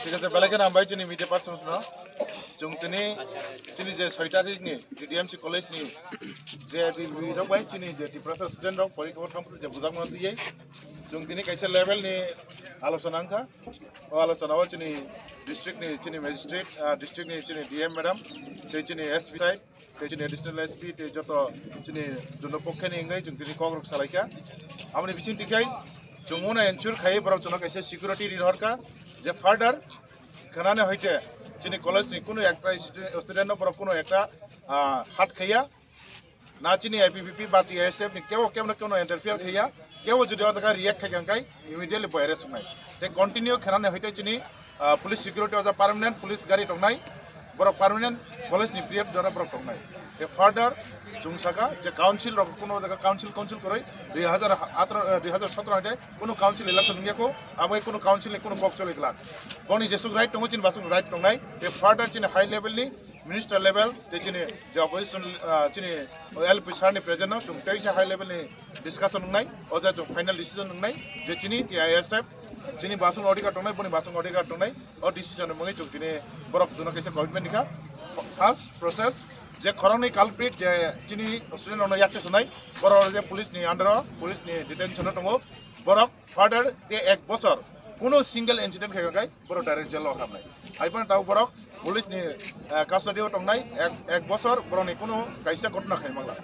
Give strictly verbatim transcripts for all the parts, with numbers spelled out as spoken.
Thik ache, belai kheno hambai chini media persons no. Chwng tini chini je soi tarikh ni D D M C college ni je bi, bi rok bai chini je Tiprasa student rok porikha o thangphuru je bujak mano twiwi chwng tini kaisa level ni alochona wngkha. O alochona o chini district ni chini magistrate, ah, district ni chini D M madam, tei chini S P sahib, tei chini additional S P, tei joto chini duno pokhe ni wngwi chwng tini kok rok salaikha. Aboni bising twi khai chwng uno ensure khai borok chwngno kaisa security ri rohorkha je further khanani hoite chini college ni kunu ekta student, student no borok kunu ekta, ah, hurt khaiya. Na chini A P P P ba T I S F ni kebo kebo no kebo no interfere khaiya, kebo jodi o jaga react khaikha hwnkhe immediately bo arrest wngnai. Tei continue khenani hoite chini, ah, police security o jaga permanent police gari tongnai, borok permanent college ni period jora borok tongnai. Tei further chwng saka je council rok kuno jaga council council kwrwi dui hazar atharo, eh, dui hazar sotoro hoite kuno council election wngya kho, abo kuno council ni kuno kok choli glak. Boni jesuk right tongo chini basuk right tongnai. Tei further chini high level ni minister level tei chini je opposition, ah, chini L P sir ni present no chwng teisa high level ni discussion wngnai, o jaga chwng final decision wngnai je chini T I S F chini basung odhikar tongnai, boni basung odhikar tongnai, o decision ni mungwi chwng tini borok duno kaisa commitment rikha. First process je khoroknwi culprit je chini student rokno yakte sonai, borok je police ni under o, police ni detention o tongo, borok further te ek bosor kuno single incident khaikha khai borok direct jail o habnai. Hai phano tabuk borok police ni, eh, custody o tongnai ek, ek bosor borok ni kuno kaisa ghotona khai mangla.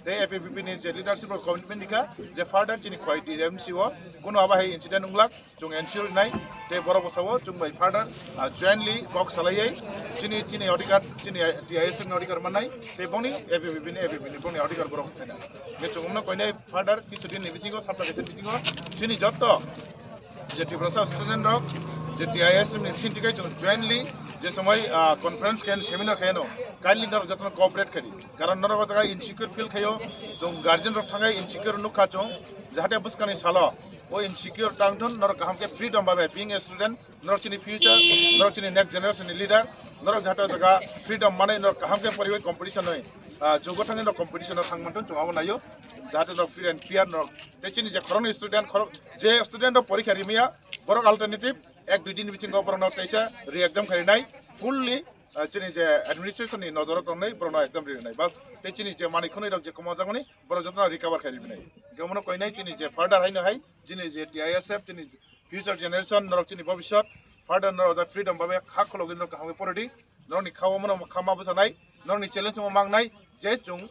Tei A P P P ni je leadership rok commitment rikha je further chini khoi D M C o kuno abo hai incident wnglak chwng ensure nai tei borok bwsao chwng bai further, ah, jointly kok salaiwi chini, chini odhikar chini T I S F ni odhikar mannai tei boni A P P P ni, A P P P ni boni odhikar borok khainai. Je chwng wngno koinai further kisu din ni bisingo, sapta kaisa bisingo chini jotto je Tiprasa student rok je T I S F ni bising tikai chwng jointly je somoi, ah, conference khe seminar khe no kindly norok jotono cooperate khaidi, karon norok o jaga insecure feel khaio, chwng guardian rok thangai insecure nukha chwng, jahate bwskangni salo o insecure tangthun norok kaham khe freedom babe being a student, norok chini future, norok chini next generation ni leader, norok jahate o jaga freedom manwi norok kaham khe poriwi competition oi, ah, jugo thangwi norok competition o thang manthun chwng abo naio, jahate norok free and fair norok tei chini je khoroknwi student khorok je student rok porikha rimaya borok alternative ek dui din bisingo borokno teisa re-exam khainai fully, ah, chini je administration ni nojoro tongnai borokno exam rinai bas tei chini je manwi khwnwi rok je kwmajakmani borok jotono recover khai ribinai. Hwnkhe omono koinai chini je further haino hai chini je T I S F chini future generation norok chini bobisot further norok je freedom babe kha khologwi norok kaham khe poridi. Norokni kha omono kha ma bwchanai, norokni challenge omo mangnai je chwng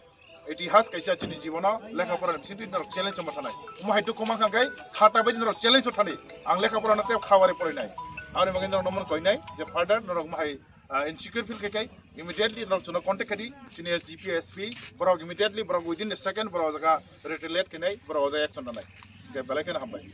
itihas kaisa chini jibono lekha pora ni bisingtwi norok challenge omo thanai. Omo hai dukhu mankha khe kha ta bai norok challenge o thani ang lekha pora no tei kha wari porinai. Aboni bagwi norok no omono koinai je further norok omo hai, ah, insecure feel khe khe immediately norok chwngno contact khaidi chini S D P, S P borok immediately borok within a second borok o jaga retaliate khainai borok o jaga action nanai. Hwnkhe belai kheno hambai.